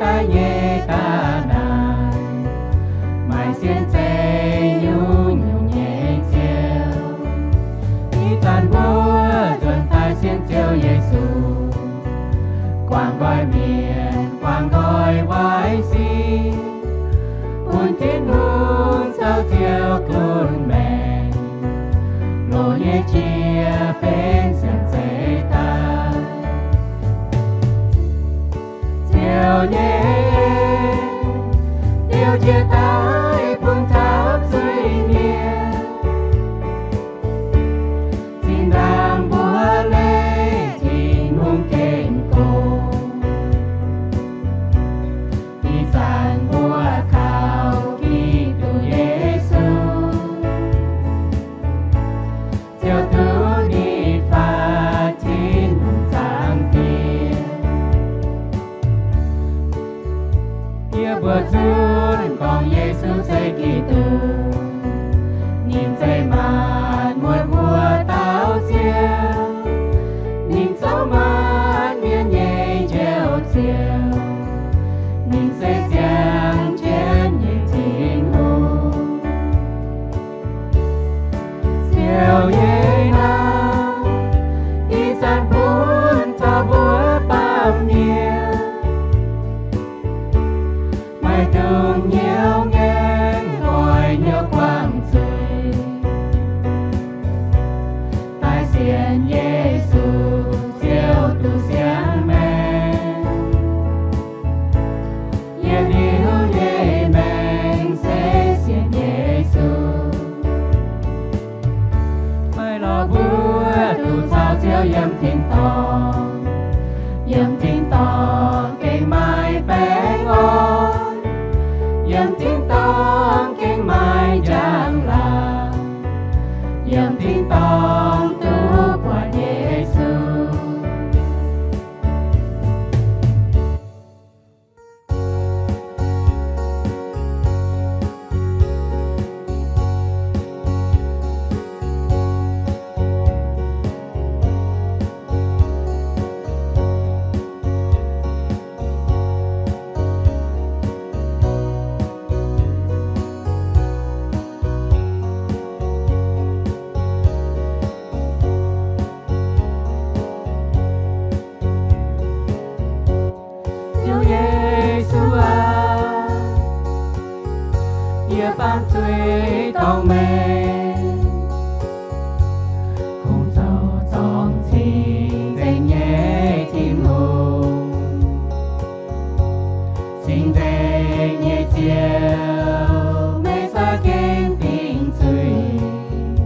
daaih nyei daaih naaic, maaih sienx zeiv nyungc-nyungc nyei ziouv. Ih zanc mbuo nzuonx daaih sienx Ziouv Yesu, guangc nqoi mienh, guangc nqoi waaic sin, bun Tin-Hungh caux Ziouv gunv maengc, loz nyei jiex benx sienx zeiv daaih. Ziouv nyei en, diuv jiez daaih bun taux zuiz-mienh, zinh ndaangc mbuo leih Tin-Hungh gengh gorngv. Ih zanc mbuo kaux Giduc Yesu, Ziouv duqv ninh faatv Tin-Hungh Zaangc Diex. Yie mbuo zunv gorngv Yesu se Giduc, ninh se maanc muotc mbuo dauh Ziouv, ninh zoux maanc mienh nyei Njoux Ziouv, ninh se siang jienv nyei Tin-Hungh. Ziouv nyei naamh ih zanc bun taux mbuo baamh mienh, maiv dungx hnyouv ngaengc nqoi hnyouv guangc zuiz, daaih sienx Yesu, Ziouv duqv siang maengc. Yietc liuz nyei maengc se sienx Yesu. Maiv lorz mbuo duqv caux Ziouv yiem tin-dorngh, yiem tin-dorngh gengh maaih baengh orn, yiem tin-dorngh gengh maaih njang-laangc, yiem tin-dorngh duqv buatc Yesu. Ziouv Yesu aah! Yie baamh zuiz dorngc meih, kungx zoux zorng cing-nzengc nyei Tin-Hungh. Cing-nzengc nyei Ziouv, meih za'gengh dingc zuiz.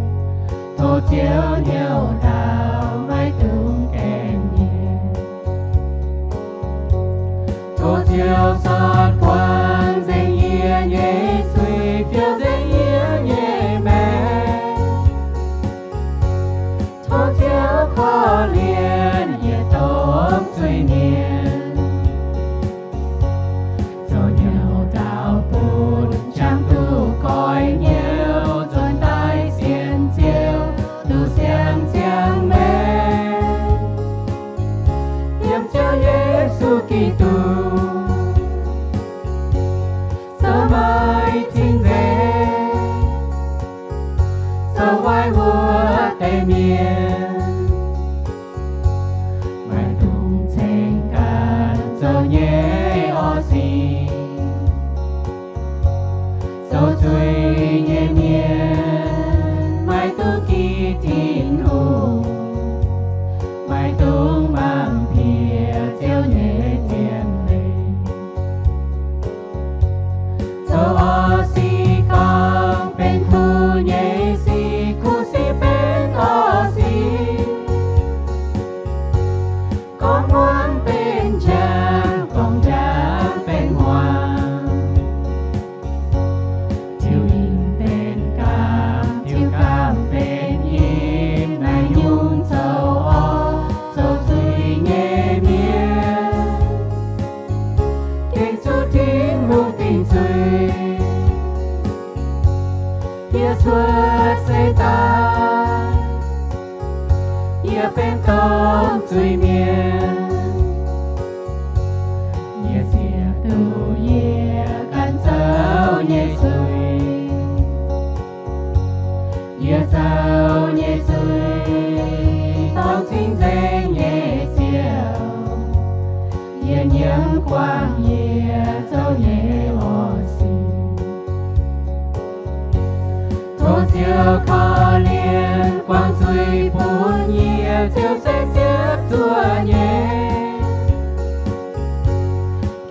Tov Ziouv hnyouv ndaauv maiv dungx gaengh nyiemc. Tov Ziouv sortv guangc nzengc yie nyei zuiz, fiou nzengc yie nyei maengc. Tov Ziouv korv-lienh yietc domh zuiz-mienh, zoux hnyouv ndaauv bun jangx duqv goiv hnyouv, nzuonx daaih sienx Ziouv, duqv siang-ziangx maengc. Yiem Ziouv Yesu Giduc, zoux maaih cing-nzengc, zoux waaic wuov deix mienh, maiv dungx ceng ganh zoux nyei orv sic. Zoux zuiz nyei mienh maiv duqv ginv Tin-Hungh, maiv dungx mangc piex Ziouv nyei zien leiz. Zoux orv sic gorngv benx kuv nyei sic, kuv sic benx orv sic. Gorngv hmuangv benx njang, gorngv njang benx hmuangv. Tiux inh benx gaamv, tiux gaamv benx inh, naaiv nyungc zoux orv zoux zuiz nyei mienh, gengh zuqc Tin-Hungh dingc zuiz. Yie cuotv seix daaih, yie benx domh zuiz-mienh. Yie ziec zuiz. Yie zoux nyei zuiz, dongh cing-nzengc nyei Ziouv, yie nyiemv guangc yie zoux nyei orv sic. Tov Ziouv korv-lienh guangc zuiz bun yie, Ziouv se ziepc zuoqv nyei.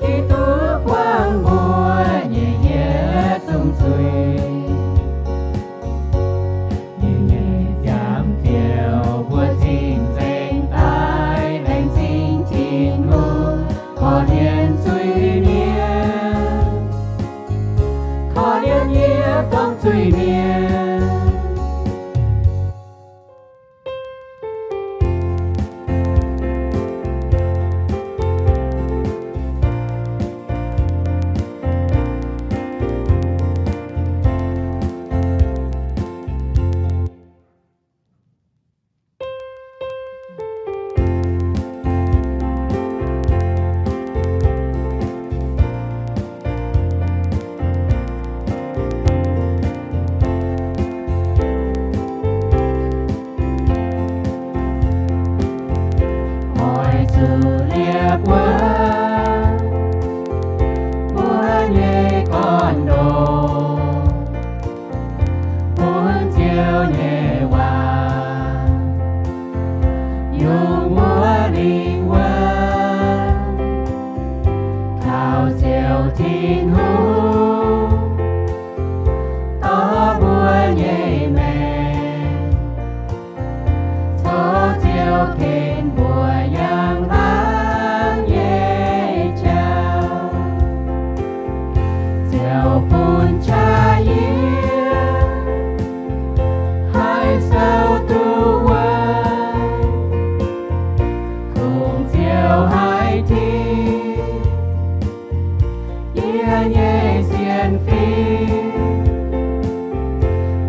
Giduc guangc mbuo nyei yietc zungv zuiz. Ninh nyei nziaamv-fioux mbuo cing-nzengc daaih, laengz zingh Tin-Hungh korv-lienh zuiz-mienh, korv-lienh yie dongh zuiz-mienh. Oix zuqc liepc wuov mbuo nyei gorn-ndoqc, bun Ziouv nyei waac yungz mbuo lingh wuonh. Kaux Ziouv Tin-Hungh dorh mbuo nyei maengc, cox Ziouv ken mbuo yangh laangz nyei jauv. Ziouv bun qaqv yie haih sou duqv wuov, kungx Ziouv haih tingx yie nyei sienx fim.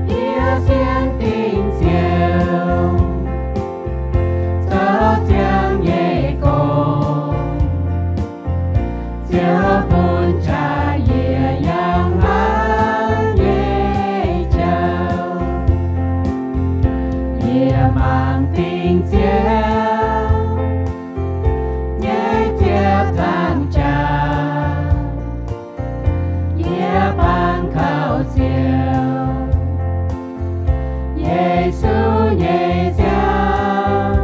Yie sienx dingc Ziouv zoux ziangh nyei gong. Ziouv bun qaqv yie yangh laangz nyei jauv. Yie mangc dingc Ziouv nyei ziepc nzaangc jaax. Yie bangc kaux Ziouv Yesu nyei nziaamv.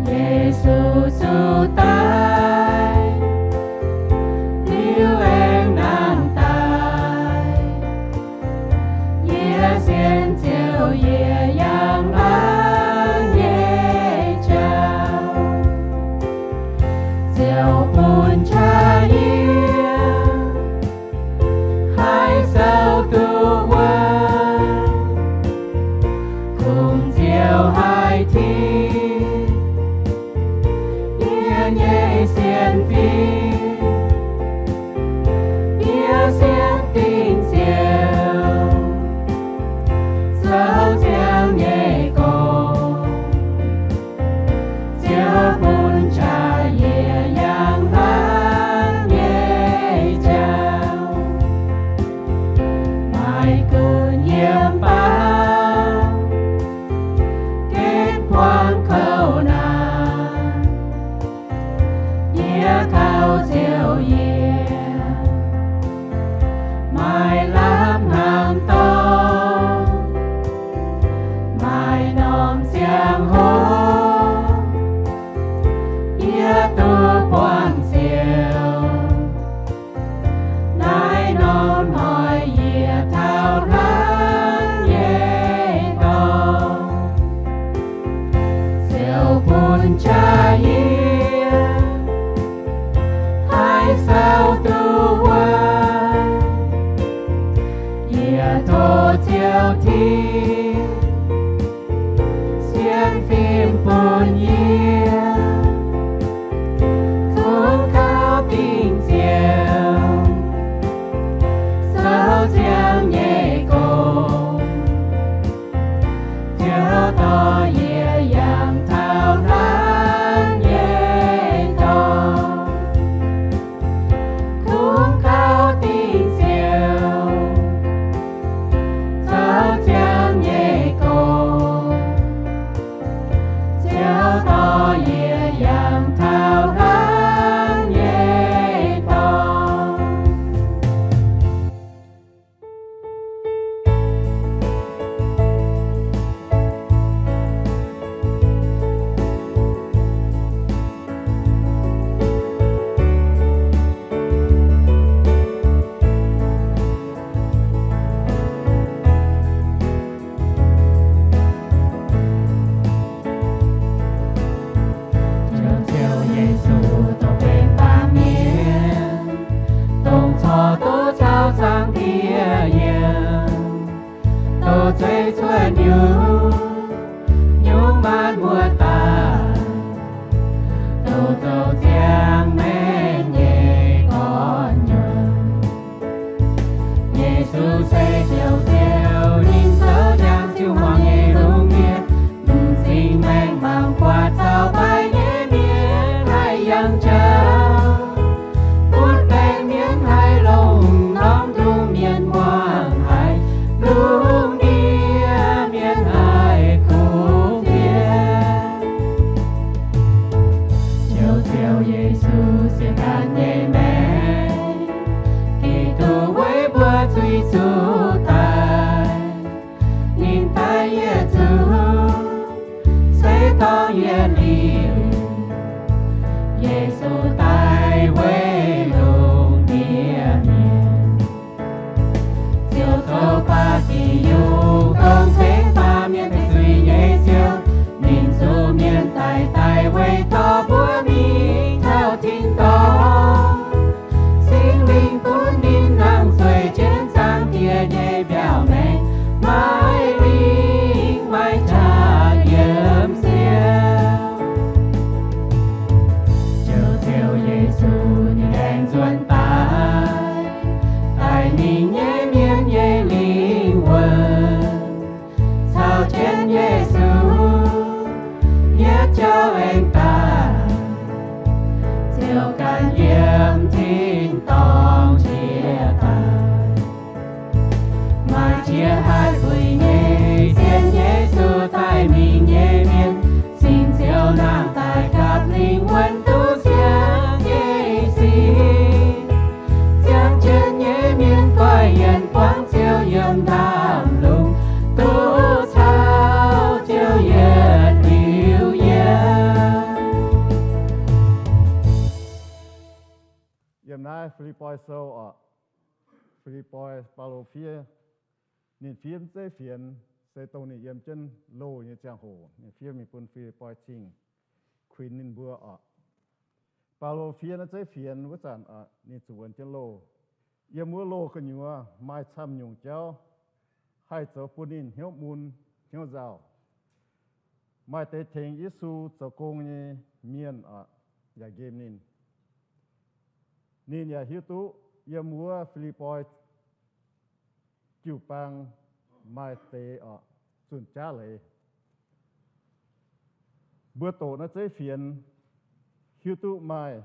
Yesu zuqc daic, liuz aengx nangh daaih. Yie sienx Ziouv yie yangh laangz nyei jauv. Ziouv bun qaqv yie haih sou duqv wuov, kungx Ziouv haih tingx yie nyei sienx fim. Yie sienx dingc Ziouv zoux ziangh nyei gong. Ziouv bun qaqv yie yangh laangz nyei jauv. Maaih gunv yiem baav ginv buangv kouv naanc, yie kaux Ziouv yie maaih lamh hnamv dorngx. Maaih norm ziangh hoc yie duqv buangh Ziouv, naaiv norm hnoi yie taux hlaang nyei dorngx. Ziouv bun qaqv yie haih sou duqv wuov, yie tov Ziouv Tin sienx fim bun yie, zungv kaux dingc Ziouv zoux ziangh nyei gong. Ziouv dorh yie yangh taux hlaang nyei dorngx, kungx kaux dingc Ziouv nyungc, nyungc maanc mbuo daaih, douh zoux ziangh maengc nyei gorn-nyuonh. Yesu se Ziouv, Ziouv, ninh zoux jangx ziouc muangx nyei lungh ndiev, m'zing maengc mangc buatc caux baaic nyei mienh haih yangh jauv, butv baengc mienh haih longx, norm ndongc mienh muangx haic, lungh ndiev mienh haih kuv fienx. Ziouv, Ziouv Yesu, sienx ganh nyei maengc, Giduc weic mbuo zuiz zuqc daic. Ninh daic yietc zungv se dorh yietc liuz, Yesu daic weic lungh ndiev mienh. Ziouv zoux baac diuc yungh dongh cingx baamh mienh zuiz nyei Ziouv, ninh zuqc mienh daic, daic weic dorh mbuo mingh taux tin-dorngh. Singx Lingh bun ninh nangh zueiz jienv Zaangc Diex nyei mbiaauc maengx, maiv lingh maiv qaqv yiem Ziouv. Ziouv, Ziouv Yesu, ninh aengx nzuonx daaih, daic mingh nyei mienh nyei lingh wuonh, caux jienv Yesu yietv jauv aengx daaih, Ziouv ganh yiem tin-dorngh jiex daaih. Maaih qiex haih buix nyei, sienx Yesu daic mingh nyei mienh, cingx Ziouv nangh daaih gapv lingh wuonh duqv siang nyei sic. Ziangh jienv nyei mienh goiv yienc buangv Ziouv yiem ndaamv-lungh, duqv caux Ziouv yietc liuz yiem. Yiem naaiv Fi^lipv^poi Sou oc, Fi^lipv^poi, Baulo fiev, ninh fiev zeiv fienx se dongh ninh yiem jienv loh nyei ziangh hoc ninh fiev mingh bun Fi^lipv^poi Zingh kuinx ninh mbuo oc. Baulo fiev naaiv zeiv fienx wuov zanc, ninh zuqc wuonx jienv loh. Yiem wuov loh gu'nyuoz maaih camv nyungc jauv haih zoux bun ninh hnyouv mun hnyouv nzauh. Maaih deix tengx Yesu zoux gong nyei mienh oc, yaac nqemh ninh. Ninh yaac hiuv duqv yiem wuov Fi^lipv^poi jiu-baang maaih deix oc, zunh jaav leiz. Mbuo doqc naaiv zeiv fienx, hiuv duqv maaih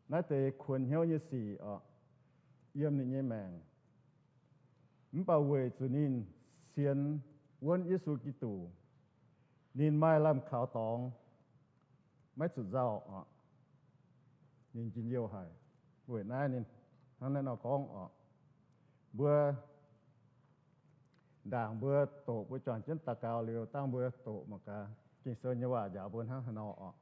naaiv deix kuonx hnyouv nyei sic oc, yiem ninh nyei maengc. Mv baac weic zuqc ninh sienx wuonv Yesu Giduc, ninh maaih lamh kaux dorngx, maiv zuqc nzauh oc. Ninh njien-youh haic. Weic naaiv ninh hnangv naaiv nor gorngv oc. Mbuo ndaangc mbuo doqc, mbuo juangc jienv daux gaux liuz, dangh mbuo doqc mangc gaax Ging-Sou nyei waac njaaux mbuo hnangv haaix nor oc.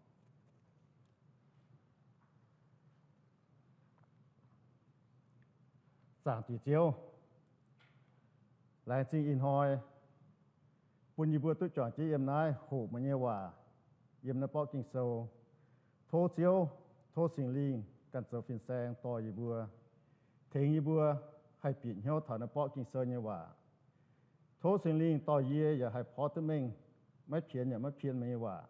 Zaangc Diex Ziouv, laengz zingh ih hnoi bun yie mbuo duqv juangc jienv yiem naaiv hoqc meih nyei waac yiem naaiv borqv Ging-Sou. Tov Ziouv, tov Singx Lingh ganh zoux fin-saeng dorh yie mbuo, tengx yie mbuo haih bieqc hnyouv taux naaiv borqv Ging-Sou nyei waac. Tov Singx Lingh dorh yie yaac haih porv duqv mengh, maiv pienx yaac maiv pien meih nyei waac.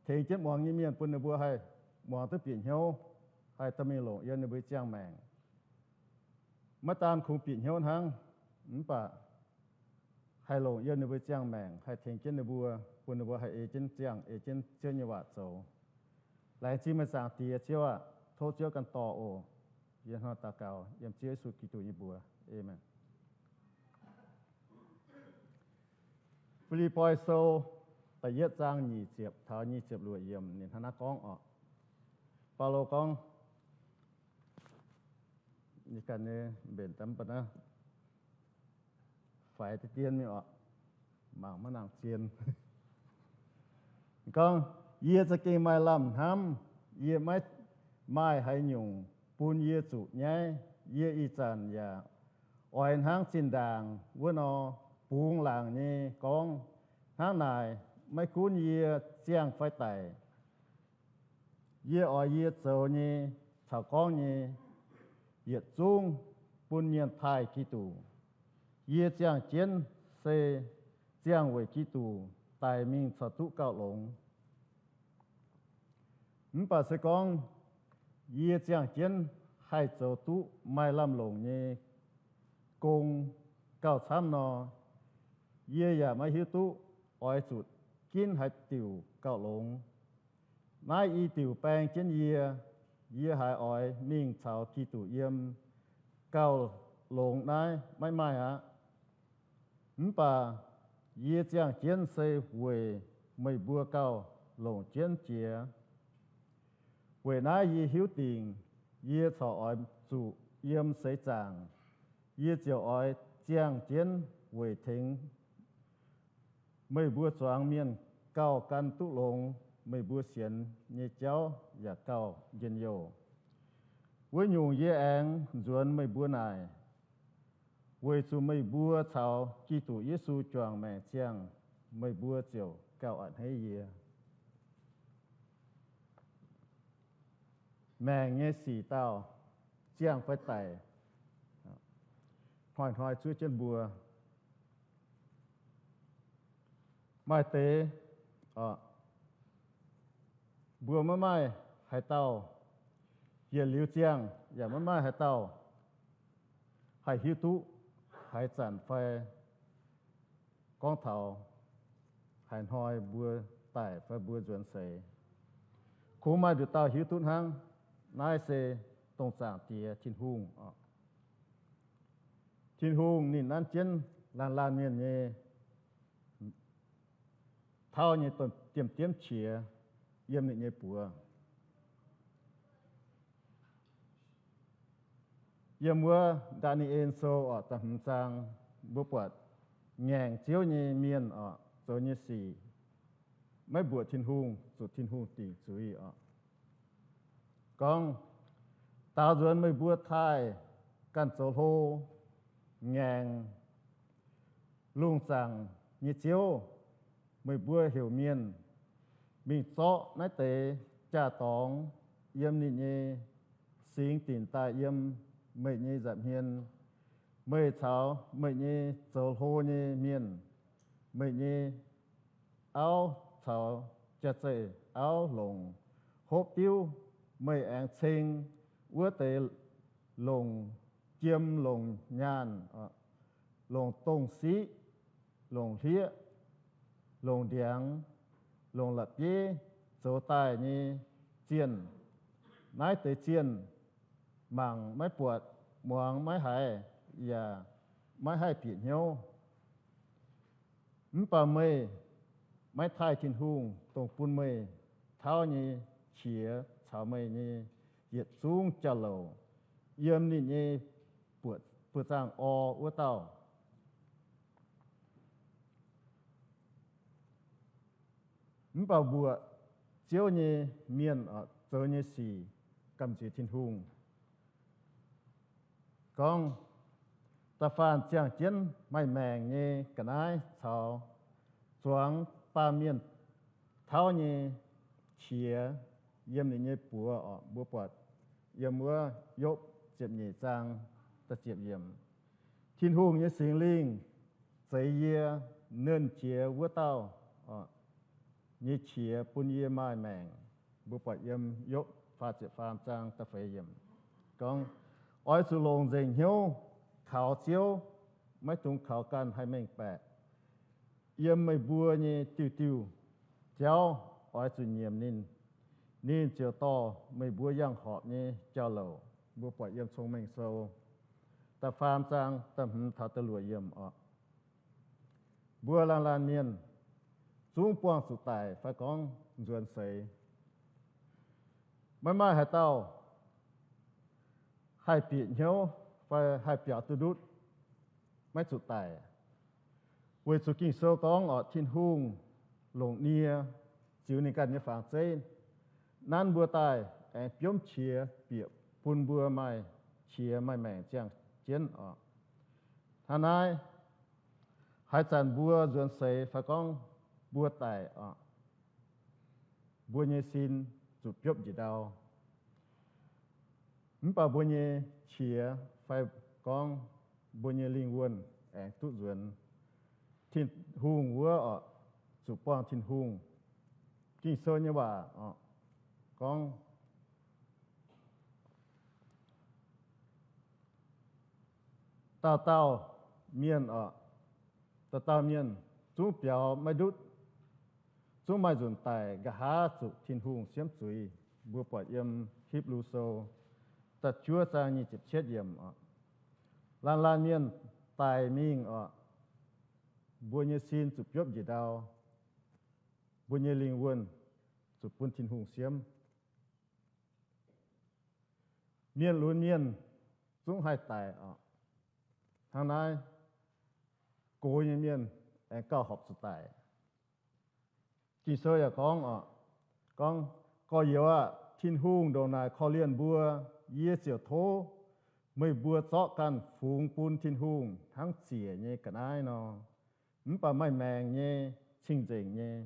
Tengx jienv muangx nyei mienh bun ninh mbuo haih muangx duqv bieqc hnyouv, haih dorh mingh longc yiem ninh mbuo nyei ziangh maengc. Maiv daan kungx bieqc hnyouv hnangv, mv baac haih longc yiem ninh mbuo nyei ziangh maengc, haih tengx jienv ninh mbuo, bun ninh mbuo haih ei jienv ziangh, ei jienv Ziouv nyei waac zoux. Laengz zingh meih Zaangc Diex Ziouv aah! Tov Ziouv ganh dorh oc. Yie hnangv naaiv daux gaux yiem Ziouv Yesu Giduc nyei mbuox. Aamen. Fi^lipv^poi Sou da'yietv zaang nyic ziepc taux nyic ziepc luoqc yiemc ninh hnangv naaiv gorngv oc. Baulo gorngv, yie ganh nyei mbenc daaih mv baac naaiv faix deix dien mingh oc, mangc maiv nangc zien. Gorngv, yie za'gengh maaih lamh hnamv, yie maiv maaih haaix nyungc bun yie zuqc nyaiv. Yie ih zanc yaac oix hnangv zinh ndaangc wuov nor bungx laangc nyei gorngv. Hnangv naaic, maiv gunv yie ziangh fai daic, yie oix yie zoux nyei caux gorngv nyei yietc zungv bun mienh taaih Giduc. Yie ziangh jienv se ziangh weic Giduc daic mingh caux duqv gauh longx. Mv baac se gorngv yie ziangh jienv haih zoux duqv maaih lamh longc nyei gong gauh camv nor, yie yaac maiv hiuv duqv oix zuqc ginv haaix diuc gauh longx. Naaiv i diuc baeng jienv yie, yie haiz oix mingh caux Giduc yiem gauh longx naaiv maiv maaih aqv. Mv baac yie ziangh jienv se weic meih mbuo gauh longc jienv jiex. Weic naaiv yie hiuv dingc yie corc oix zuqc yiem seix zaangc. Yie ziouc oix ziangh jienv weic tengx meih mbuo zuangx mienh gauh gan duqv longx meih mbuo sienx nyei jauv yaac gauh njien-youh. Wuov nyungc yie aengx nzuonx meih mbuo naaic, weic zuqc meih mbuo caux Giduc Yesu juangc maengc ziangh, meih mbuo ziouc gauh a'hneiv yie. Maengc nyei sic dauh, ziangh fai daic, hnoi-hnoi zuov jienv mbuo. Maaih deix mbuo maiv maaih haaix dauh yietc liuz ziangh, yaac maiv maaih haaix dauh haih hiuv duqv haaix zanc fai gorngv taux haaix hnoi mbuo daic fai mbuo nzuonx seix. Kungx maaih nduqc dauh hiuv duqv hnangv. Naaiv se dongh Zaangc Diex Tin-Hungh oc. Tin-Hungh ninh nanv jienv laanh laanh mienh nyei tauv nyei diemv diemv qiex yiem ninh nyei buoz. Yiem wuov Ndaa^ni^en Sou oc, da'hmz zaang, mbuo buatc ngaengc Ziouv nyei mienh oc, zoux nyei sic maiv mbuoqc Tin-Hungh, zuqc Tin-Hungh dingc zuiz oc. Gorngv, daaux nzuonx meih mbuo taaih ganh zoux hlo, ngaengc lungh zaangc nyei Ziouv, meih mbuo heuc mienh mingh zorqv naaiv deix jaa-dorngx yiem ninh nyei singx dinc daaih yiem meih nyei nza'hmien. Meih caux meih nyei zoux hlo nyei mienh, meih nyei auv caux jaa-zeih auv longc hopv diuv, meih aengx ceng wuov deix longc jiem longc nyaanh, longc dongh siqv, longc hlieqv, longc ndiangx, longc la'bieiv zoux daaih nyei zienh. Naaiv deix zienh mangc maiv buatc, muangx maiv haiz, yaac maiv haih bieqc hnyouv. Mv baac meih maiv taaih Tin-Hungh, dongh bun meih tauv nyei qiex caux meih nyei yietc zungv jauv-louc yiem ninh nyei buoqc zaangh orv wuov dauh. Mv baac mbuoqc Ziouv nyei mienh zoux nyei sic gamh nziex Tin-Hungh. Gorngv, da'faanh ziangh jienv maaih maengc nyei ga'naaiv caux zuangx baamh mienh tauv nyei qiex yiem ninh nyei buoz oc. Mbuo buatc yiem wuov Yopv ziepc nyeic zaang da'ziepc yiemc. Tin-Hungh nyei Singx Lingh zeix yie, Nernh Jiex wuov dauh, nyei qiex bun yie maaih maengc. Mbuo buatc yiem Yopv faah ziepc faam zaang da'feix yiemc. Gorngv, oix zuqc longc nzengc hnyouv kaux Ziouv, maiv dungx kaux ganh haih mengh baeqc. Yiem meih mbuo nyei diuh diuh jauv oix zuqc nyiemc ninh. Ninh ziouc dorh meih mbuo yangh horpc nyei jauv-louc. Mbuo buatc yiem Cong-Mengh Sou da'faam zaang da'hmz taux da'luoqc yiemc oc. Mbuo laanh laanh mienh zungv buangh zuqc daic fai gorngv nzuonx seix. Maiv maaih haaix dauh haih bieqc hnyouv fai haih biaux duqv ndutv maiv zuqc daic. Weic zuqc Ging-Sou gorngv oc, Tin-Hungh longc nie ziux ninh ganh nyei fangx zeiv nanv mbuo daaih, aengx biomv qiex bieqc bun mbuo maaih qiex maaih maengc ziangh jienv oc. Hnangv naaiv, haaix zanc mbuo nzuonx seix fai gorngv mbuo daic oc, mbuo nyei sin zuqc biopv njiec ndau. Mv baac mbuo nyei qiex fai gorngv mbuo nyei lingh wuonh aengx duqv nzuonx. Tin-Hungh wuov oc, zuqc buangh Tin-Hungh. Ging-Sou nyei waac oc, gorngv dauh dauh mienh oc, dauh dauh mienh zungv biaux maiv ndutv, zungv maaih nzunc daic, nqa'haav zuqc Tin-Hungh siemv zuiz. Mbuo buatc yiem Hipv^lu Sou da'juov zaang nyic ziepc cietv yiemc oc. Laanh laanh mienh daic mingh oc, mbuo nyei sin zuqc biopv njiec ndau, mbuo nyei lingh wuonh zuqc bun Tin-Hungh siemv. Mienh lunx mienh zungv haih daic oc. Hnangv naaiv, gox nyei mienh aengx gauh horpc zuqc daic. Ging-Sou yaac gorngv oc, gorngv, Gorx-youz aah! Tin-Hungh ndongc naaic korv-lienh mbuo, yie ziouc tov meih mbuo zorqv ganh fungx bun Tin-Hungh hnangv ziec nyei ga'naaiv nor, mv baac maaih maengc nyei, cing-nzengc nyei,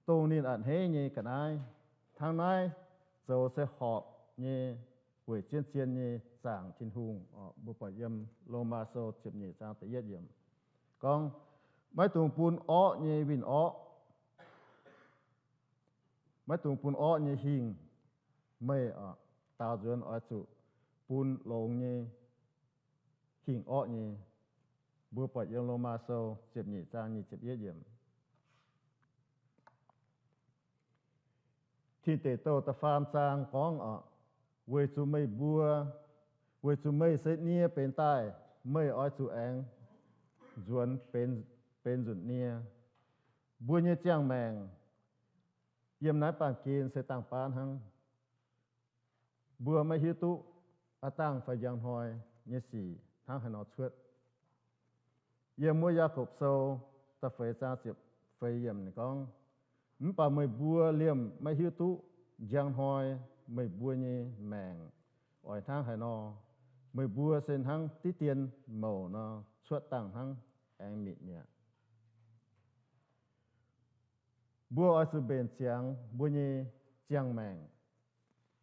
dongh ninh a'hneiv nyei ga'naaiv. Hnangv naaiv zoux se horpc nyei, weic zien-zien nyei zaangc Tin-Hungh oc. Mbuo buatc yiem Lomaa Sou ziepc nyeic zaang da'yietv yiemc gorngv, Maiv dungx bun orqv nyei win-orqv, maiv dungx bun orqv nyei hingh meih oc. Daaux nzuonx oix zuqc bun longx nyei hingh orqv nyei. Mbuo buatc yiem Lomaa Sou ziepc nyeic zaang nyic ziepc yietv yiemc. Tin Deic Douh da'faam zaang gorngv oc, Weic zuqc meih mbuo, weic zuqc meih se nie benx daaih, meih oix zuqc aengx nzuonx benx, benx nzunc nie. Mbuo nyei ziangh maengc yiem naaiv baamh gen se dangh baav hnangv. Mbuo maiv hiuv duqv aav dangh fai njang hnoi nyei sic hnangv haaix nor cuotv. Yiem wuov Yaagorpc Sou da'feix zaang ziepc feix yiemc ninh gorngv, Mv baac meih mbuo liemh maiv hiuv duqv njang hnoi meih mbuo nyei maengc oix hnangv haaix nor. Meih mbuo se hnangv diqv dien mouc nor, cuotv dangh hnangv aengx mitc mi'aqv. Mbuo oix zuqc mbenc ziangx mbuo nyei ziangh maengc,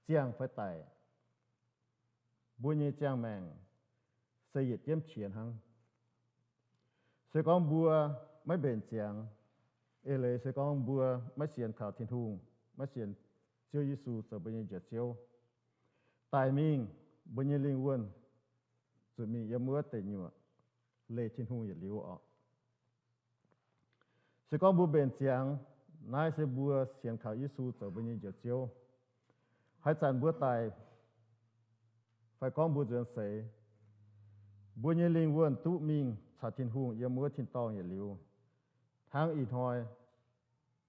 ziangh fai daic. Mbuo nyei ziangh maengc se yietc jienv qiex hnangv. Se gorngv mbuo maiv mbenc ziangx, eix leiz se gorngv mbuo maiv sienx kaux Tin-Hungh, maiv sienx Ziouv Yesu zoux mbuo nyei Njoux Ziouv, daic mingh mbuo nyei lingh wuonh zuqc mingh yiem wuov deic nyuoqc leih Tin-Hungh yietc liuz oc. Se gorngv mbuo mbenc ziangx, naaiv se mbuo sienx kaux Yesu zoux mbuo nyei Njoux Ziouv. Haaix zanc mbuo daic, fai gorngv mbuo nzuonx seix, mbuo nyei lingh wuonh duqv mingh caux Tin-Hungh yiem wuov tin-dorngh yietc liuz, hnangv ih hnoi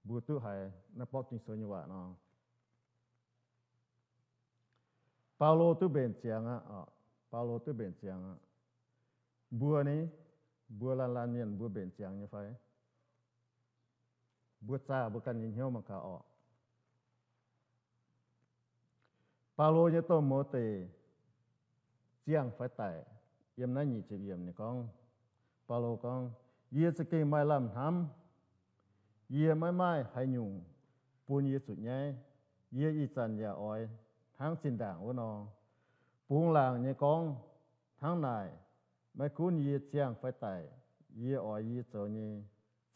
mbuo duqv haiz naaiv borqv Ging-Sou nyei waac nor. Baulo duqv mbenc ziangx aqv oc. Baulo duqv mbenc ziangx aqv. Mbuo ni, mbuo laanh laanh mienh mbuo mbenc ziangx nyei fai? Mbuo zaah mbuo ganh nyei hnyouv mangc gaax orqc. Baulo nyei domh mouz deic ziangh fai daic, yiem naaiv nyic ziepc yiemc ninh gorngv, Baulo gorngv, Yie za'gengh maaih lamh hnamv. Yie maiv maaih haaix nyungc bun yie zuqc nyaiv. Yie ih zanc yaac oix hnangv zinh ndaangc wuov nor, bungx laangc nyei gorngv. Hnangv naaic, maiv gunv yie ziangh fai daic, yie oix yie zoux nyei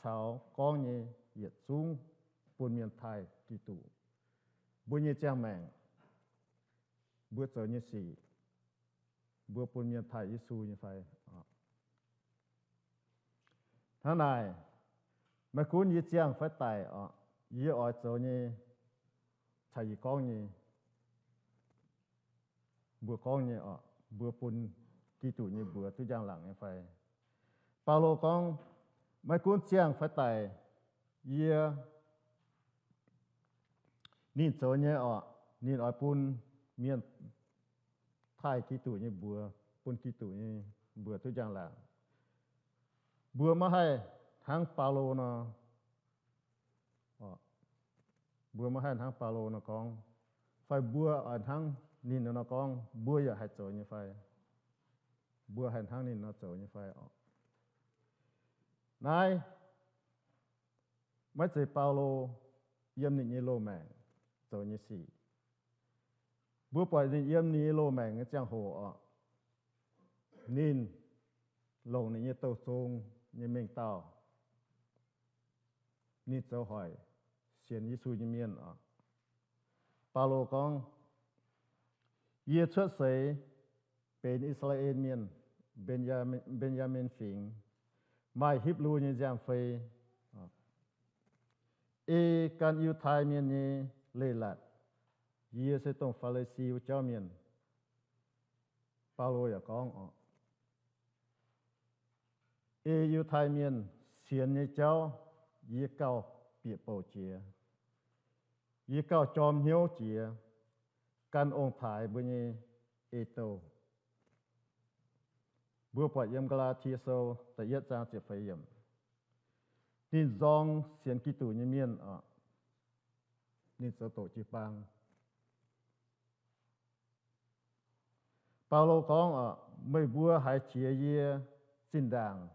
caux gorngv nyei yietc zungv bun mienh taaih Giduc. Mbuo nyei ziangh maengc, mbuo zoux nyei sic, mbuo bun mienh taaih Yesu nyei fai? Hnangv naaic, maiv gunv yie ziangh fai daic oc, yie oix zoux nyei caux yie gorngv nyei, mbuo gorngv nyei oc, mbuo bun Giduc nyei mbuox duqv njang-laangc nyei fai? Baulo gorngv, maiv gunv ziangh fai daic, yie, ninh zoux nyei oc, ninh oix bun mienh taaih Giduc nyei mbuox, bun Giduc nyei mbuox duqv njang-laangc. Mbuo maiv haih hnangv Baulo nor, mbuo maiv haih hnangv Baulo nor gorngv, fai mbuo oix hnangv ninh nor gorngv, mbuo yaac haih zoux nyei fai? Mbuo haih hnangv ninh nor zoux nyei fai oc? Naaiv maiv zeiz Baulo yiem ninh nyei loz-maengc zoux nyei sic. Mbuo buatc ninh yiem ninh nyei loz-maengc nyei ziangh hoc oc, ninh longc ninh nyei douh zong nyei mengh dauh ninh zoux hoic sienx Yesu nyei mienh oc. Baulo gorngv, Yie cuotv seix benx I^saa^laa^en Mienh, Mben^yaa^min Fingx, maaih Hipv^lu nyei nziaamv-fei, ei gan Yiutai Mienh nyei leiz-latc. Yie se dongh Faa^li^si wuov jauv mienh. Baulo yaac gorngv oc, ei Yiutai Mienh sienx nyei jauv yie gauh bieqc bouc jiex. Yie gauh jorm hnyouv jiex gan ong-taaix mbuo nyei ei-douh. Mbuo buatc yiem Gaa^laa^tie Sou da'yietv zaang ziepc feix yiemc. Ninh nzorng sienx Giduc nyei mienh oc, ninh zoux doqc jiu-baang. Baulo gorngv oc, meih mbuo haiz jiex yie zinh ndaangc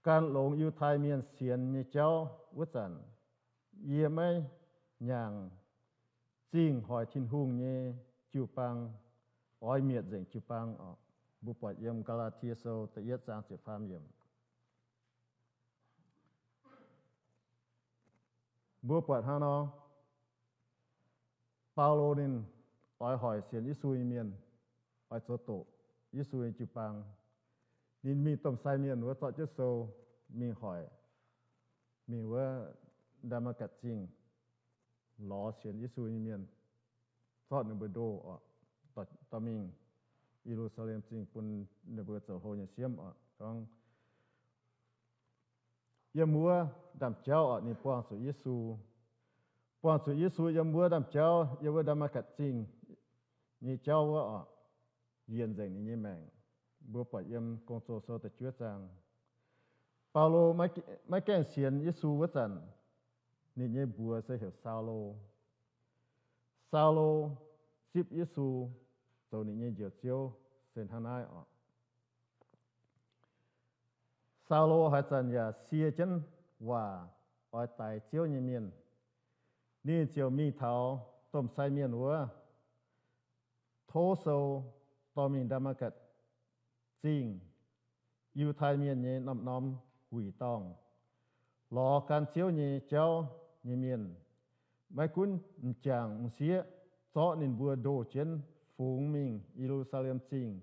gan longx Yiutai Mienh sienx nyei jauv wuov zanc, yie maiv nyaangc zingh hoic Tin-Hungh nyei jiu-baang, oix mietc nzengc jiu-baang oc. Mbuo buatc yiem Gaa^laa^tie Sou da'yietv zaang ziepc faam yiemc. Mbuo buatc hnangv nor, Baulo ninh oix hoic sienx Yesu nyei mienh oix zoux doqc Yesu nyei jiu-baang. Ninh mingh domh sai mienh wuov zorqv jienv sou mingh hoic, mingh wuov Ndaa^matv^gatc Zingh lorz sienx Yesu nyei mienh, zorqv ninh mbuo ndoh oc, dorh mingh Ye^lu^saa^lem Zingh bun ninh mbuo zoux hlo nyei siemv oc. Gorngv yiem wuov ndaamv-jauv oc, ninh buangh zuqc Yesu. Buangh zuqc Yesu yiem wuov ndaamv-jauv, yiem wuov Ndaa^matv^gatc Zingh nyei jauv wuov oc, yienc nzengc ninh nyei maengc. Mbuo buatc yiem Gong-Zoh Sou da'juov zaang. Baulo maiv gaengh sienx Yesu wuov zanc, ninh nyei mbuox se heuc Saulo. Saulo zipv Yesu zoux ninh nyei Njoux Ziouv se hnangv naaiv oc. Saulo haaix zanc yaac sie jienv waac oix daix Ziouv nyei mienh. Ninh ziouc mingh taux domh sai mienh wuov, tov sou dorh mingh Ndaa^matv^gatc Zingh, Yiutai Mienh nyei norm-norm wuic dorngh, lorz gan Ziouv nyei jauv nyei mienh. Maiv gunv m'jangc m'sieqv zorqv ninh mbuo ndoh jienv fungx mingh Ye^lu^saa^lem Zingh.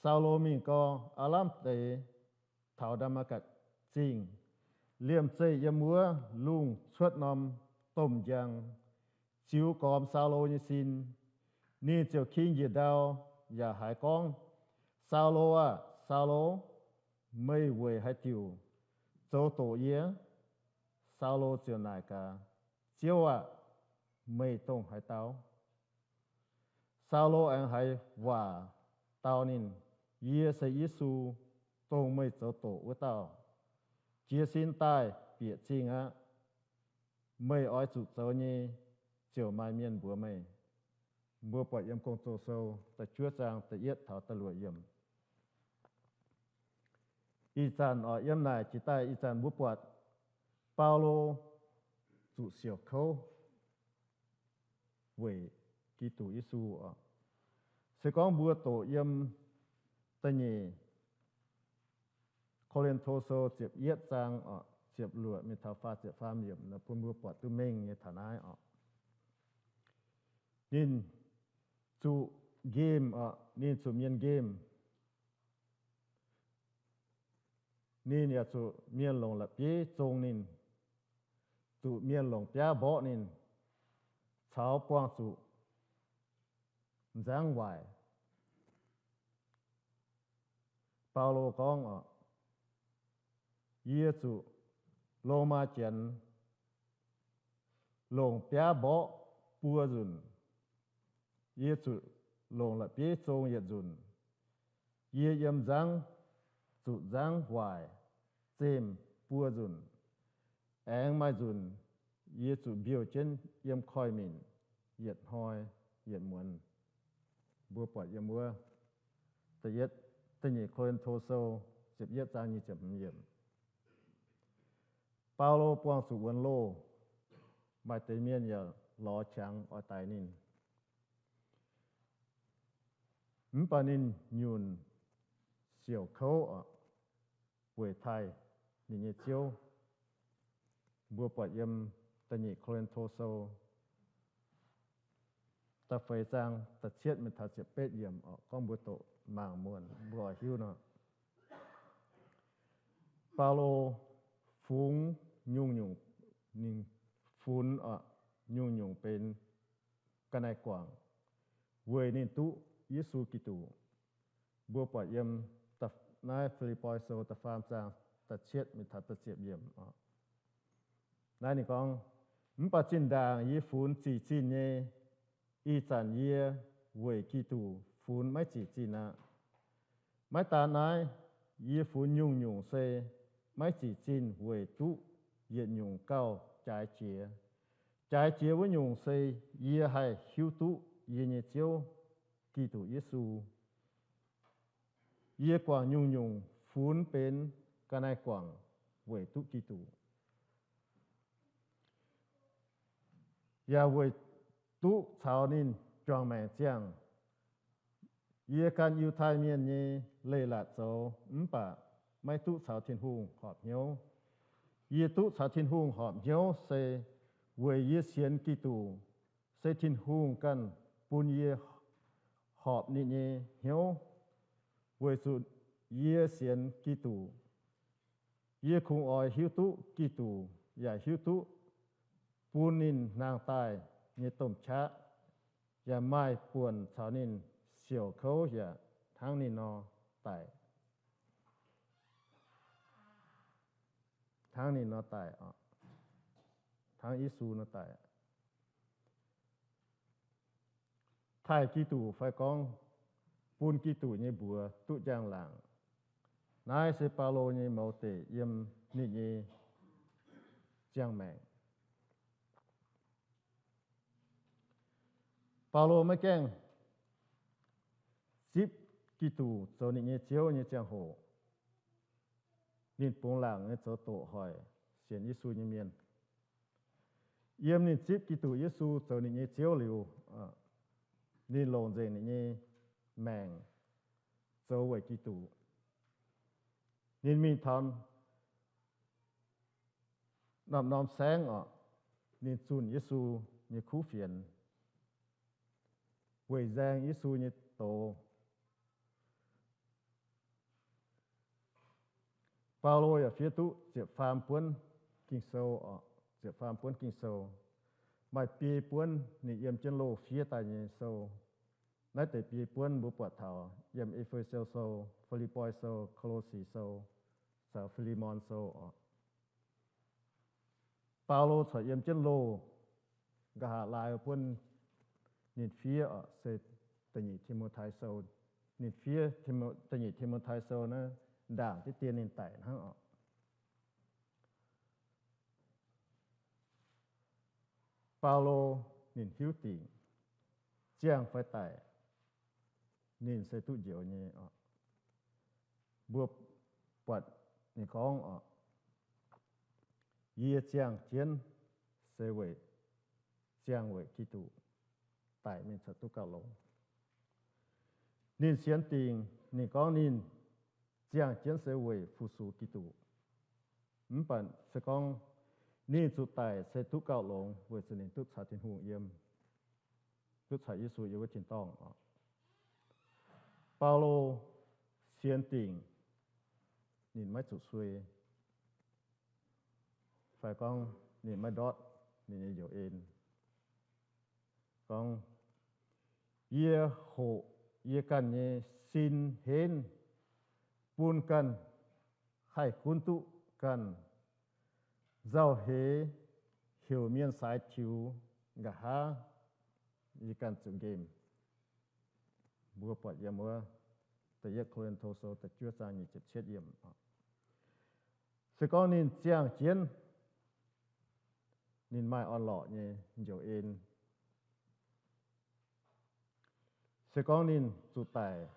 Saulo mingh gau, aav lamh deix taux Ndaa^matv^gatc Zingh. Liemh zeih yiem wuov lungh cuotv norm domh njang ziux gormx Saulo nyei sin. Ninh ziouc king njiec ndau yaac haiz gorngv, Saulo aah! Saulo, meih weic haaix diuc zoux doqc yie? Saulo ziouc naaic gaax, Ziouv aah! Meih dongh haaix dauh? Saulo aengx haiz waac dau ninh, Yie se Yesu, dongh meih zoux doqc wuov dauh. Jiez sin daaih bieqc zingh aqv. Meih oix zuqc zoux nyei, ziouc maaih mienh mbuox meih. Mbuo buatc yiem Gong-Zoh Sou da'juov zaang da'yietv taux da'luoqc yiemc. Ih zanc oc, yiem naaic jiex daaih ih zanc mbuo buatc Baulo zuqc siouc kouv weic Giduc Yesu oc. Se gorngv mbuo doqc yiem da'nyeic Ko^lin^to Sou ziepc yietv zaang oc, ziepc luoqc mingh taux faah ziepc faam yiemc nor, bun mbuo buatc duqv mengh nyei taux naaiv oc. Ninh zuqc nqemh oc, ninh zuqc mienh nqemh. Ninh yaac zuqc mienh longc la'bieiv zong ninh, zuqc mienh longc biaav mborqv ninh, caux buangh zuqc nzangv waaic. Baulo gorngv oc, Yie zuqc Lomaa Janx longc biaav mborqv buo nzunc. Yie zuqc longc la'bieiv zong yietc nzunc. Yie yiem nzangv zuqc nzangv waaic zemh buo nzunc. Aengx maaih nzunc yie zuqc mbiouh jienv yiem koiv-minc yietc hnoi yietc muonz. Mbuo buatc yiem wuov da'yietv, da'nyeic Ko^lin^to Sou ziepc yietv zaang nyic ziepc hmz yiemc. Baulo buangh zuqc wuonx loh, maaih deix mienh yaac lorz qangx oix daix ninh. Mv baac ninh nyunc siouc kouv oc, weic taaih ninh nyei Ziouv. Mbuo buatc yiem da'nyeic Ko^lin^to Sou da'feix zaang da'cietv mingh taux ziepc betv yiemc oc, gorngv mbuo doqc mangc muonc mbuo oix hiuv nor, Baulo fungx nyungc-nyungc, ninh funx oc, nyungc-nyungc benx ga'naaiv guangc weic ninh duqv Yesu Giduc. Mbuo buatc yiem naaiv Fi^lipv^poi Sou da'faam zaang da'cietv mingh taux da'ziepc yiemc oc. Naaiv ninh gorngv, mv baac zinh ndaangc yie funx zic zinh nyei, ih zanc yie weic Giduc funx maiv zic zinh aqv. Maiv daan naaiv, yie funx nyungc-nyungc se maiv zic zinh weic duqv yietc nyungc gauh jaaix jiex. Jaaix jiex wuov nyungc se yie haih hiuv duqv yie nyei Ziouv, Giduc Yesu. Yie guangc nyungc-nyungc funx benx ga'naaiv guangc weic duqv Giduc, yaac weic duqv caux ninh juangc maengc ziangh. Yie gan Yiutai Mienh nyei leiz-latc zoux mv baac maiv duqv caux Tin-Hungh horpc hnyouv. Yie duqv caux Tin-Hungh horpc hnyouv se weic yie sienx Giduc, se Tin-Hungh ganh bun yie horpc ninh nyei hnyouv. Weic zuqc yie sienx Giduc, yie kungx oix hiuv duqv Giduc, yaac hiuv duqv bun ninh nangh daaih nyei domh qaqv, yaac maaih buonc caux ninh siouc kouv yaac hnangv ninh nor daic. Hnangv ninh nor daic, hnangv Yesu nor daic. Taaih Giduc fai gorngv bun Giduc nyei mbuox duqv njang-laangc. Naaiv se Baulo nyei mouz deic yiem ninh nyei ziangh maengc. Baulo maiv gaengh zipv Giduc zoux ninh nyei Ziouv nyei ziangh hoc, ninh bungx laangc nyei zoux doqc hoic sienx Yesu nyei mienh. Yiem ninh zipv Giduc Yesu zoux ninh nyei Ziouv liuz, ninh longc nzengc ninh nyei maengc zoux weic Giduc. Ninh mingh taux norm-norm saengv oc, ninh zunh Yesu nyei kuv fienx, weic nzaeng Yesu nyei doz. Baulo yaac fiev duqv ziepc faam buonv Ging-Sou oc, ziepc faam buonv Ging-Sou. Maaih biei buonv ninh yiem jienv loh fiev daaih nyei sou. Naaiv deix biei buonv mbuo buatc taux yiem E^fe^so Sou, Fi^lipv^poi Sou, Ko^lo^si Sou, caux Fi^li^mon Sou oc. Baulo corc yiem jienv loh, nqa'haav laai buonv ninh fiev oc, se da'nyeic Ti^mo^tai Sou. Ninh fiev da'nyeic Ti^mo^tai Sou naaiv ndaangc diqv dien ninh daic hnangv oc. Baulo ninh hiuv dingc ziangh fai daic, ninh se duqv njoux nyei oc. Mbuo buatc ninh gorngv oc, yie ziangh jienv se weic, ziangh weic Giduc, daic mingh corc duqv gauh longx. Ninh sienx dingc ninh gorngv ninh ziangh jienv se weic fu-sux Giduc. Mv baac se gorngv ninh zuqc daic se duqv gauh longx weic zuqc ninh duqv caux Tin-Hungh yiem, duqv caux Yesu yiem wuov tin-dorngh oc. Baulo sienx dingc ninh maiv zuqc suei, fai gorngv ninh maiv ndortv ninh nyei njoux en. Gorngv, yie hoqc yie ganh nyei sin henv bun ganh haih gunv duqv ganh nzauh heix heuc mienh saaix tiux nqa'haav yie ganh zuqc nqemh. Mbuo buatc yiem wuov da'yietv Ko^lin^to Sou da'juov zaang nyic ziepc cietv yiemc. Se gorngv ninh ziangh jienv, ninh maaih orn-lorqc nyei njoux en. Se gorngv ninh zuqc daic,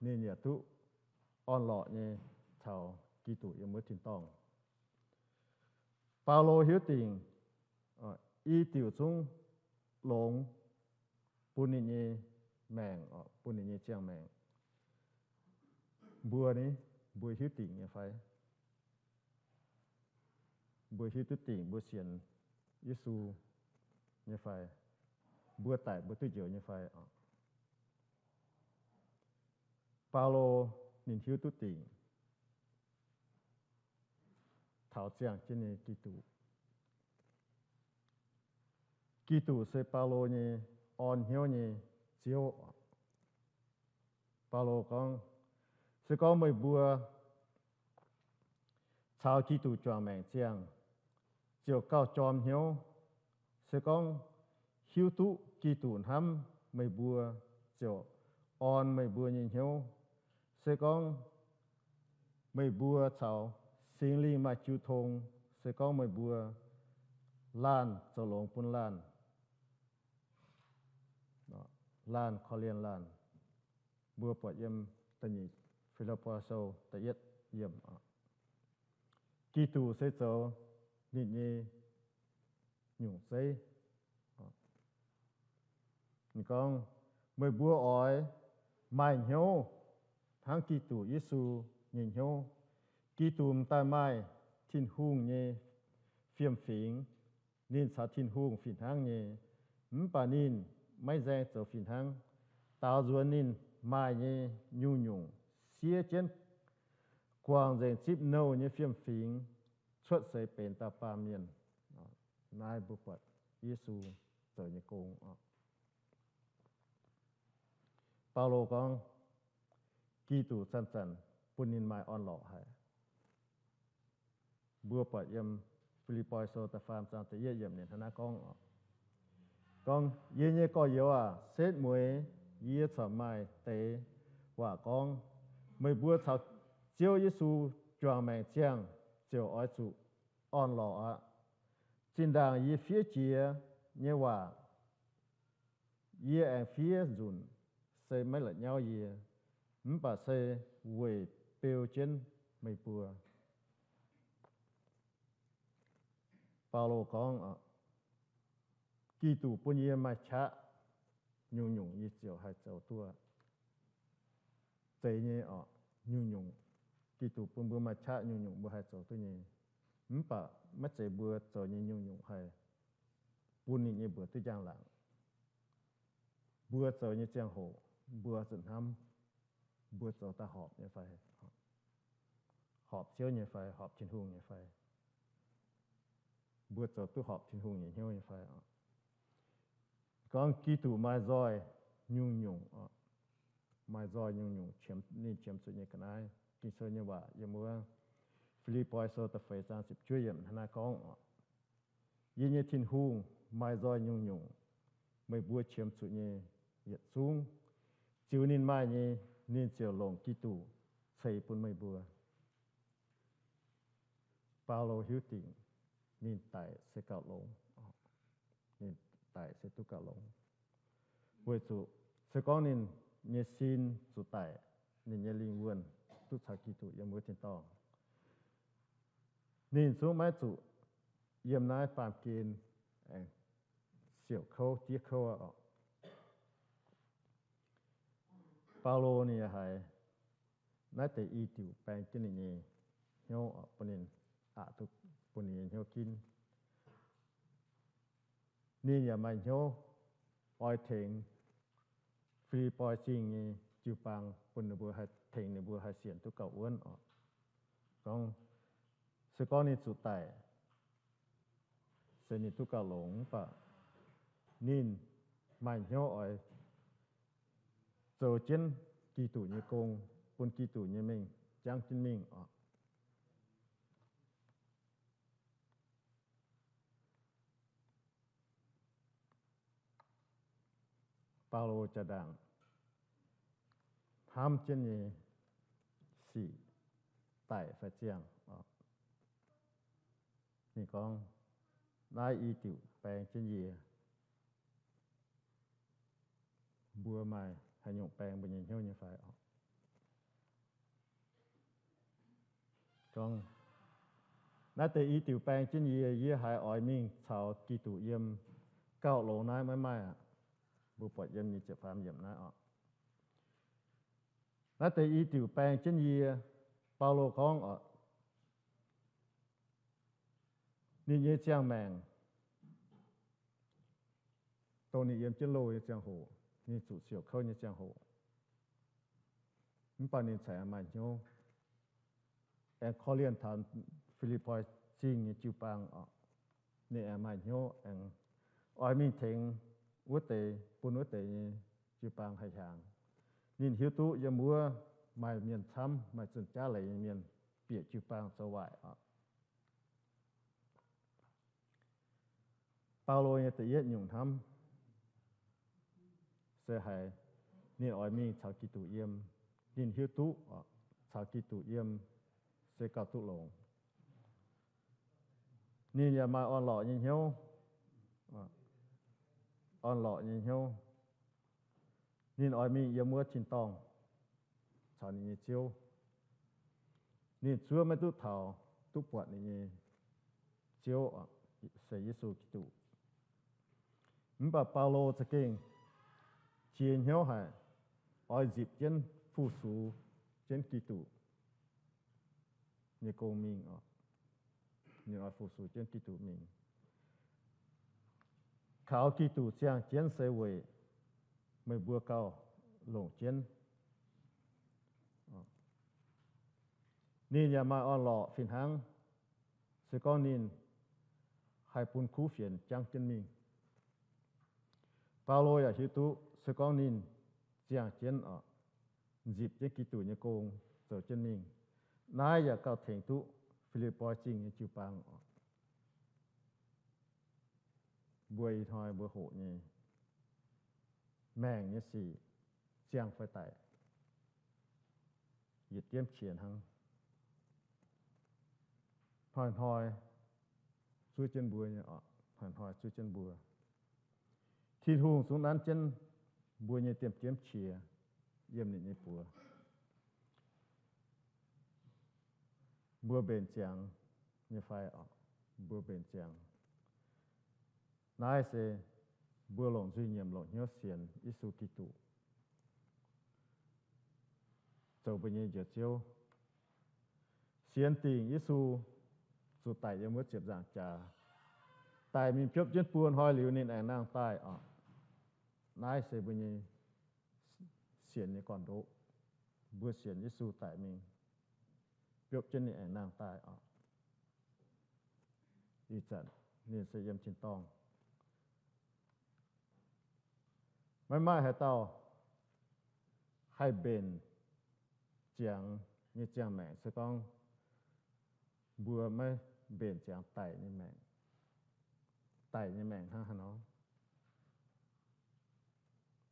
ninh yaac duqv orn-lorqc nyei caux Giduc yiem wuov tin-dorngh. Baulo hiuv dingc i diuc zungv longx bun ninh nyei maengc, bun ninh nyei ziangh maengc. Mbuo ni, mbuo hiuv dingc nyei fai? mbuo hiuv duqv dingc mbuo sienx Yesu nyei fai? Mbuo daic mbuo duqv njoux nyei fai? Baulo ninh hiuv duqv dingc taux ziangh jienv nyei Giduc. Giduc se Baulo nyei orn hnyouv nyei Ziouv. Baulo gorngv, se gorngv meih mbuo caux Giduc juangc maengc ziangh, ziouc gauh jorm hnyouv. Se gorngv hiuv duqv Giduc hnamv meih mbuo, ziouc orn meih mbuo nyei hnyouv. Se gorngv meih mbuo caux Singx Lingh maaih jiu tong, se gorngv meih mbuo laanh zoux longx bun laanh, laanh korv-lienh laanh. Mbuo buatc yiem da'nyeic Fi^lipv^poi Sou da'yietv yiemc. Giduc se zoux ninh nyei nyungc zeiv. Ninh gorngv, meih mbuo oix maaih hnyouv hnangv Giduc Yesu nyei hnyouv. Giduc m'daaih maaih Tin-Hungh nyei fiem-fingx. Ninh caux Tin-Hungh fih hnangv nyei, mv baac ninh maiv nzaeng zoux fih hnangv. Daaux nzuonx ninh maaih nyei nyungc-nyungc, siev jienv guangc nzengc zipv nouh nyei fiem-fingx, cuotv seix benx dauh baamh mienh. Naaiv mbuo buatc Yesu zoux nyei gong. Baulo gorngv, Giduc zanc-zanc bun ninh maaih orn-lorqc haic. Mbuo buatc yiem Fi^lipv^poi Sou da'faam zaang da'yietv yiemc ninh hnangv naaiv gorngv, gorngv, yie nyei gorx-youz aac, setv mueiz yie corc maaih deix waac gorngv, meih mbuo caux Ziouv Yesu juangc maengc ziangh ziouc oix zuqc orn-lorqc aqv. Zinh ndaangc yie fiev jiex nyei waac, yie aengx fiev nzunc, se maiv la'nyauv yie, mv baac se weic beu jienv meih mbuo. Baulo gorngv, Giduc bun yie maaih qaqv nyungc-nyungc yie ziouc haih zoux duqv. Zeiz nyei oc, nyungc-nyungc. Giduc bun mbuo maaih qaqv nyungc-nyungc mbuo haih zoux duqv nyei. Mv baac maiv zeiz mbuo zoux nyei nyungc-nyungc haih bun ninh nyei mbuox duqv njang-laangc. Mbuo zoux nyei ziangh hoc mbuo zuqc hnamv mbuo zoux daaih horpc nyei fai, horpc Ziouv nyei fai, horpc Tin-Hungh nyei fai, mbuo zoux duqv horpc Tin-Hungh nyei hnyouv nyei fai. Gorngv Giduc maaih nzoih nyungc-nyungc, maaih nzoih nyungc-nyungc ninh qiemx zuqc nyei ga'naaiv. Ging-Sou nyei waac yiem wuov Fi^lipv^poi Sou da'feix zaang ziepc juov yiemc hnangv naaiv gorngv, Yie nyei Tin-Hungh maaih nzoih nyungc-nyungc, meih mbuo qiemx zuqc nyei yietc zungv, ziux ninh maaih nyei, ninh ziouc longc Giduc ceix bun meih mbuo. Baulo hiuv dingc ninh daic se gauh longx. Ninh daic se duqv gauh longx. Weic zuqc se gorngv ninh nyei sin zuqc daic, ninh nyei lingh wuonh duqv caux Giduc yiem wuov tin-dorngh, ninh zungv maiv zuqc yiem naaiv baamh gen aengx siouc kouv diev kouv aqv oc. Baulo ninh yaac haiz naaiv deix i diuc baeng jienv ninh nyei hnyouv oc, bun ninh aqc duqv bun ninh nyei hnyouv ginv. Ninh yaac maaih hnyouv oix tengx Fi^lipv^poi Zingh nyei jiu-baang bun ninh mbuo haih tengx ninh mbuo haih sienx duqv gauh wuonv oc. Gorngv se gorngv ninh zuqc daic, se ninh duqv gauh longx mv baac ninh maaih hnyouv oix zoux jienv Giduc nyei gong, bun Giduc nyei mengh jangv jienv mingh oc. Baulo jaa-ndaangc hnamv jienv nyei sic daic fai ziangh, ninh gorngv, naaiv i diuc baeng jienv yie. Mbuo maaih haaix nyungc baeng mbuo nyei hnyouv nyei fai oc? Gorngv, naaiv deix i diuc baeng jienv yie, yie haiz oix mingh caux Giduc yiem gauh longx naaiv maiv maaih aqv. Mbuo buatc yiem nyic ziepc faam yiemc naaiv oc. Naaiv deix i diuc baeng jienv yie, Baulo gorngv oc, Ninh nyei ziangh maengc, dongh ninh yiem jienv loh nyei ziangh hoc, ninh zuqc siouc kouv nyei ziangh hoc, mv baac ninh cingx aengx maaih hnyouv aengx korv-lienh taux Fi^lipv^poi Zingh nyei jiu-baang oc. Ninh aengx maaih hnyouv aengx oix mingh tengx wuov deix, bun wuov deix nyei jiu-baang haih hiaangx. Ninh hiuv duqv yiem wuov maaih mienh camv, maaih zunh jaav leiz nyei mienh bieqc jiu-baang zoux waaic oc. Baulo nyei da'yietv nyungc hnamv se haiz ninh oix mingh caux Giduc yiem. Ninh hiuv duqv caux Giduc yiem se gauh duqv longx. Ninh yaac maaih orn-lorqc nyei hnyouv, orn-lorqc nyei hnyouv. Ninh oix mingh yiem wuov tin-dorngh caux ninh nyei Ziouv. Ninh zuov maiv duqv taux duqv buatc ninh nyei Ziouv, se Yesu Giduc. Mv baac Baulo za'gengh jiex hnyouv haic, oix nzipc jienv fu-sux jienv Giduc nyei gong mingh oc. Ninh oix fu-sux jienv Giduc mingh. Kaux Giduc ziangh jienv se weic meih mbuo gauh longc jienv. Ninh yaac maaih orn-lorqc fih hnangv. Se gorngv ninh haih bun kuv fienx jangv jienv mingh, Baulo yaac hiuv duqv se gorngv ninh ziangh jienv oc, nzipc jienv Giduc nyei gong zoux jienv mingh, naaiv yaac gauh tengx duqv Fi^lipv^poi Zingh nyei jiu-baang oc. Mbuo ih hnoi mbuo hoqc nyei maengc nyei sic, ziangh fai daic, yietc diemv qiex hnangv. Hnoi-hnoi zuov jienv mbuo nyei oc, hnoi-hnoi zuov jienv mbuo. Tin-Hungh zungv nanv jienv mbuo nyei diemv-diemv qiex yiem ninh nyei buoz. Mbuo mbenc ziangx nyei fai oc? Mbuo mbenc ziangx. Naaiv se mbuo longc nzuih nyiemc longc hnyouv sienx Yesu Giduc zoux mbuo nyei Njoux Ziouv. Sienx dingc Yesu zuqc daic yiem wuov ziepc nzaangc jaax, daic mingh biopv jienv buo hnoi liuz ninh aengx nangh daaih oc. Naaiv se mbuo nyei sienx nyei gorn-ndoqv. Mbuo sienx Yesu daic mingh, biopv jienv ninh aengx nangh daaih oc. Ih zanc ninh se yiem tin-dorngh. Maiv maaih haaix dauh haih mbenc ziangx nyei ziangh maengc se gorngv mbuo maiv mbenc ziangx daic nyei maengc. Daic nyei maengc hnangv haaix nor?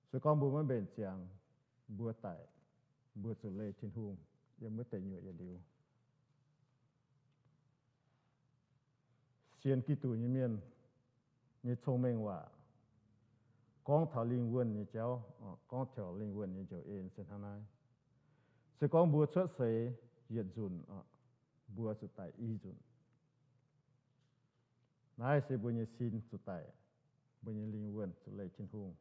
Se gorngv mbuo maiv mbenc ziangx, mbuo daic, mbuo zuqc leih Tin-Hungh yiem wuov deic nyuoqc yietc liuz. Sienx Giduc nyei mienh nyei cong-mengh waac gorngv taux lingh wuonh nyei jauv, gorngv taux lingh wuonh nyei njoux en se hnangv naaiv. Se gorngv mbuo cuotv seix yietc nzunc, mbuo zuqc daic i nzunc. Naaiv se mbuo nyei sin zuqc daic, mbuo nyei lingh wuonh zuqc leih Tin-Hungh.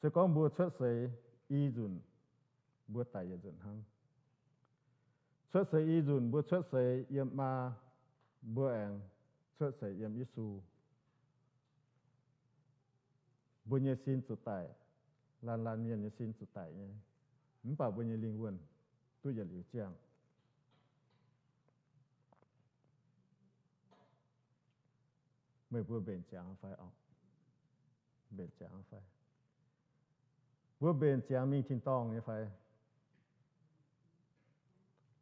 Se gorngv mbuo cuotv seix i nzunc, mbuo daic yietc nzunc hnangv. Cuotv seix i nzunc, mbuo cuotv seix yiem maa, mbuo aengx cuotv seix yiem Yesu. Mbuo nyei sin zuqc daic, laanh laanh mienh nyei sin zuqc daic nyei, mv baac mbuo nyei lingh wuonh duqv yietc liuz ziangh. Meih mbuo mbenc ziangx fai? Mbenc ziangx fai? Mbuo mbenc ziangx mingh tin-dorngh nyei fai?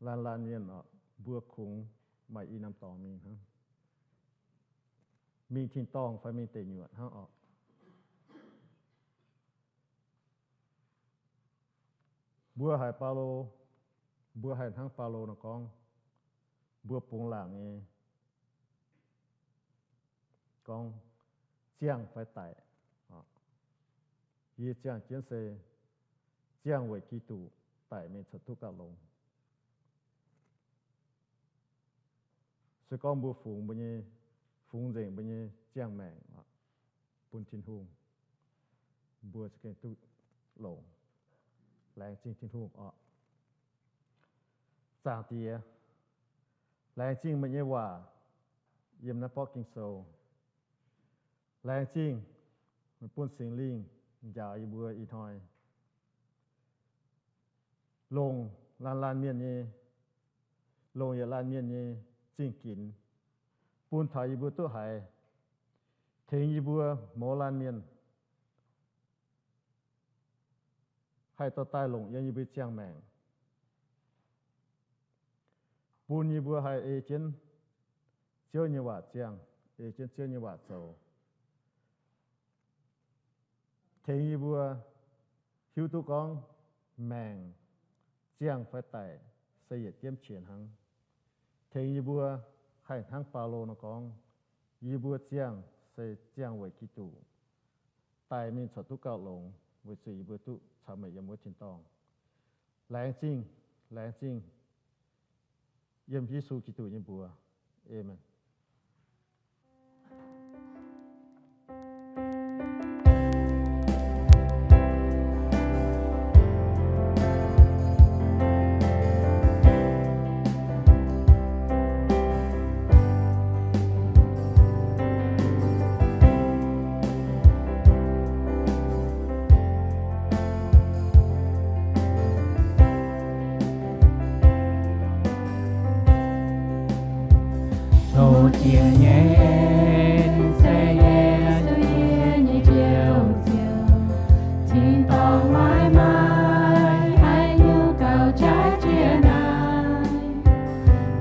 Laanh laanh mienh oc, mbuo kungx maaih i norm dorngx mingh hnangv. Mingh tin-dorngh fai mingh deic nyuoqc hnangv oc. Mbuo haiz Baulo, mbuo haih hnangv Baulo nor gorngv, mbuo bungx laangc nyei gorngv, ziangh fai daic. Yie ziangh jienv se ziangh weic Giduc, daic mingh corc duqv gauh longx. Se gorngv mbuo fungx mbuo nyei, fungx nzengc mbuo nyei ziangh maengc bun Tin-Hungh, mbuo za'gengh duqv longx. Laengz zingh Tin-Hungh oc. Zaangc Diex, laengz zingh meih nyei waac. yiem naaiv borqv Ging-Sou. Laengz zingh meih bun Singx Lingh njaaux yie mbuo ih hnoi longc laanh laanh mienh nyei, longc yietc laanh mienh nyei zingh ginx bun taux yie mbuo duqv haiz, tengx yie mbuo mouz laanh mienh haih dorh daaih longc yiem yie mbuo ziangh maengc, bun yie mbuo haih ei jienv Ziouv nyei waac ziangh, ei jienv Ziouv nyei waac zoux. Tengx yie mbuo hiuv duqv gorngv maengc ziangh fai daic se yietc jienv qiex hnangv. Tengx yie mbuo haih hnangv Baulo nor gorngv, yie mbuo ziangh se ziangh weic Giduc, daic mingh corc duqv gauh longx, weic zuqc yie mbuo duqv caux meih yiem wuov tin-dorngh. Laengz zingh, laengz zingh. Yiem Yesu Giduc nyei mbuox, aamen. Zoux jiex nyei se yie, yie nyei Njoux Ziouv, tin-dorngh maiv maaih haaix nyungc gauh jaaix jiex naaic.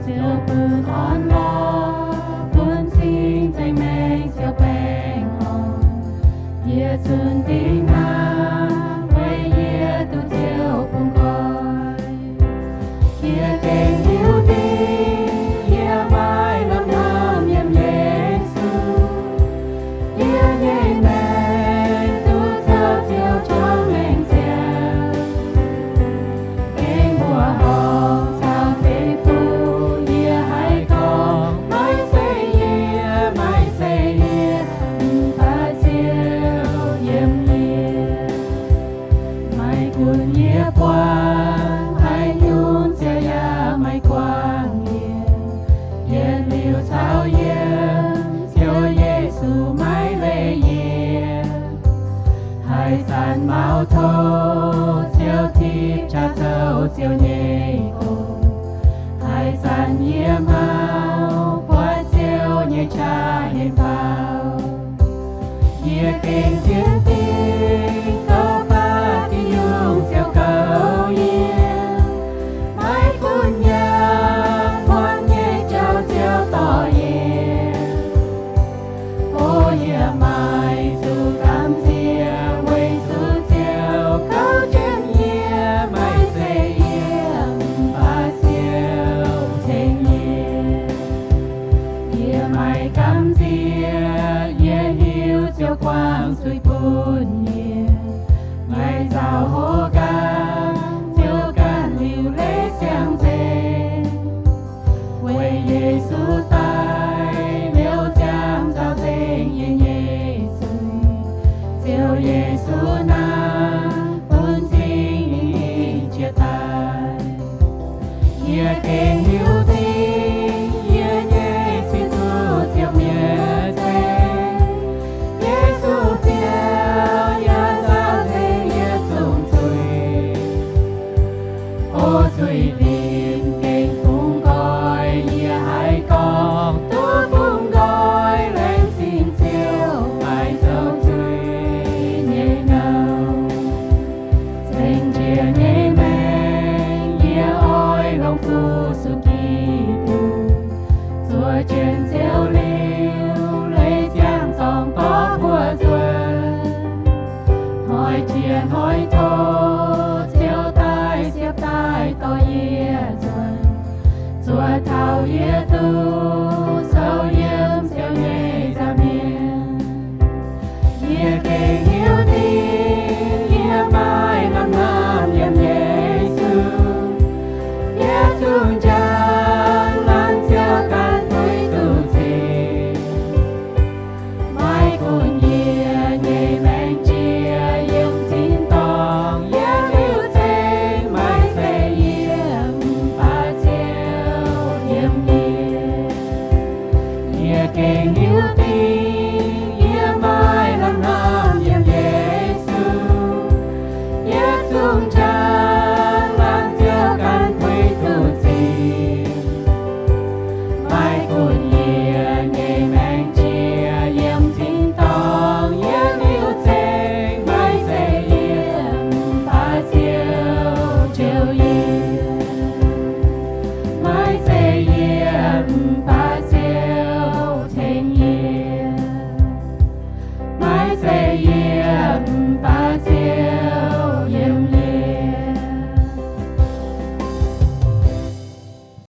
Ziouv bun orn-lorqc, bun cing-nzengc maengc ziouc baengh orn. Yie zunh dingc naaiv weic yie duqv Ziouv bungx nqoi. Yie gengh hiuv dingc yie maiv lamh norm yiem Yesu, yie nyei maengc duqv zoux Ziouv juangc maengc ziangh. Gengh mbuoqc horngh caux deic-bung, yie haih gorngv, maiv zeiz yie, maiv zeiz yie, mv baac Ziouv yiem yie. Maiv gunv yie buangh haaix nyungc, Ziouv yaac maiv guangc yie. Yietc liuz caux yiem, Ziouv Yesu maiv leih yie. Haaix zanc maux tov, Ziouv tipv qaqv zoux Ziouv nyei gong. Haaix zanc yie maux buatc Ziouv nyei qaqv henv faaux, yie gengh sienx dingc gorngv baac Tin-Hungh Ziouv goux yie. Maiv gunv yaac buangh nyei jauv Ziouv dorh yie. O yie maaih zuqc gamh nziex weic zuqc Ziouv goux jienv yie, maiv zeiz yie, mv baac Ziouv tengx yie. Yie maaih gamh nziex, yie hiuv Ziouv guangc zuiz bun yie. Maaih nzauh hlo ganh, Ziouv ganh liuc leiz siang-nzengc. Weic Yesu daic liouh ziangh nzauh nzengc yie nyei zuiz. Ziouv Yesu naaic bun Singx Lingh jiex daaih. Yie gengh hiuv dingc yie nyei sin zuqc Ziouv nyei za'eix. Yesu fiouv yaac nzauh nzengc yie zungv zuiz. O zuiz linc gengh bungx nqoi, yie haih gorngv duqv bungx nqoi, laengz zingh Ziouv maiv zoux zuiz nyei ngouh. Ceng jiex nyei maengc yie oix longc fu-sux Giduc, zuov jienv Ziouv